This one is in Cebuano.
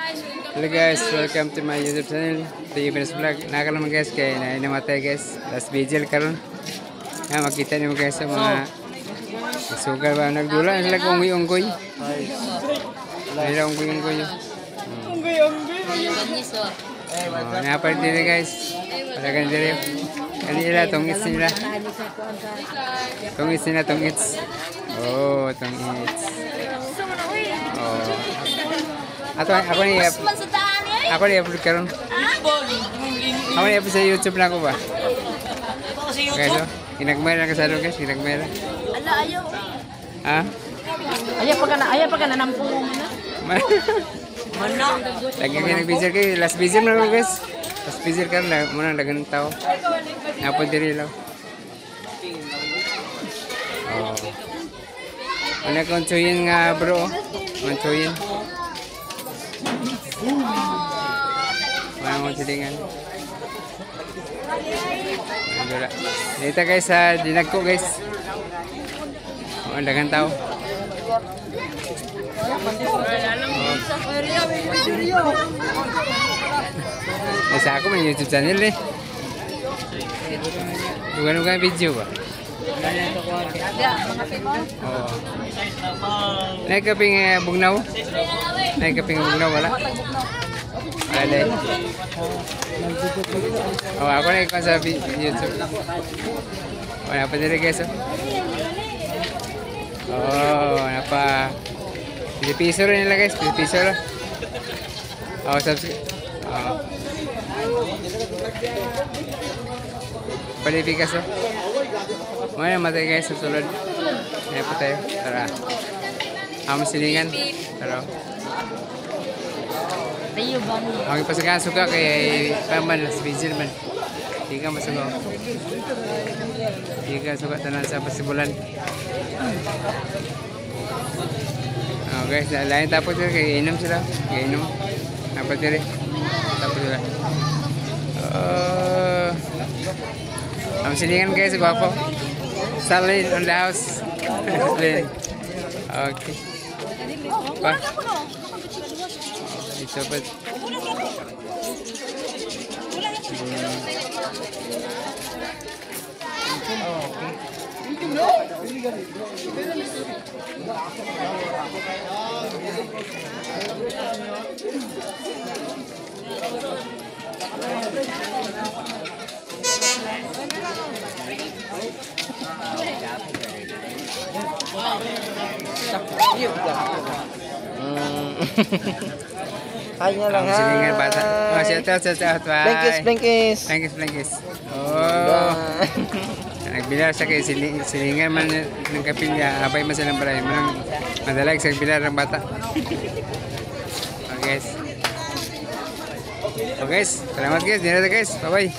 Hello guys, welcome to my YouTube channel. Ito yung Pinas Vlog. Nakalaman guys, kay na namatay guys. Last vigil karon. Ya, makita niyo guys sa mga sugar ba nagdula sila kung unggoy-unggoy. Nila unggoy-unggoy. Oh, napalit diri guys. Palagan diri. Kani ila tong its nila. Tong its nila, tong its. Oh, tong its. Oh. Ato ako ni ako ni upload karon. Ako ni upload sa YouTube na ako ba? Guys, oh, ginagmay na kasalo guys, ginagmay na. Ala, ayaw. Ha? Ayaw pa ka na nampung na. Mana? Lagi kayo nag-vigil kayo. Last vigil na ako guys. Last vigil karon na muna dagan tao. Napod diri lang. Oh. Ano kung tsuyin nga bro? Kung tsuyin. Wala mong silingan. Wala. Dito guys sa dinagko guys. Oh, dagan tao. Eh, sa ako may YouTube channel eh. Bukan-bukan video ba? Oo. Naik kaping bugnaw? Naik kaping bugnaw wala? Wala dahil. Oh, ako na ikaw sa YouTube. Wala pa diri guys. Oh, oh wala pa. Piso rin nila guys. Piso lang. Oh, subscribe. Oh. Palipikas oh. Mga matay guys sa sulod. Ayan pa tayo. Tara. Amo silingan. Tara. Tayo ba? Ang ipasagahan suka kay paman las vigil man. Di ka masuga. Di ka suka tanan sa pasibulan. Oh guys, lain tapos sila kay inom sila. Kay inom. Dapat diri. Tapos sila. Oh. Ang silingan guys, gwapo. Salin on the house. Salin. Okay. Pa. Ito pa. Hi na lang Ang silingan bata. Oh, shout out, shout out. Bye. Blankis, blankis. Blankis, blankis. Oh. Nagbilar siya kay silingan man ng kapilya. Abay man silang balay. Manang madalag sa bilar ng bata. Okay guys. Okay guys. Salamat guys. Dinala guys. Bye bye.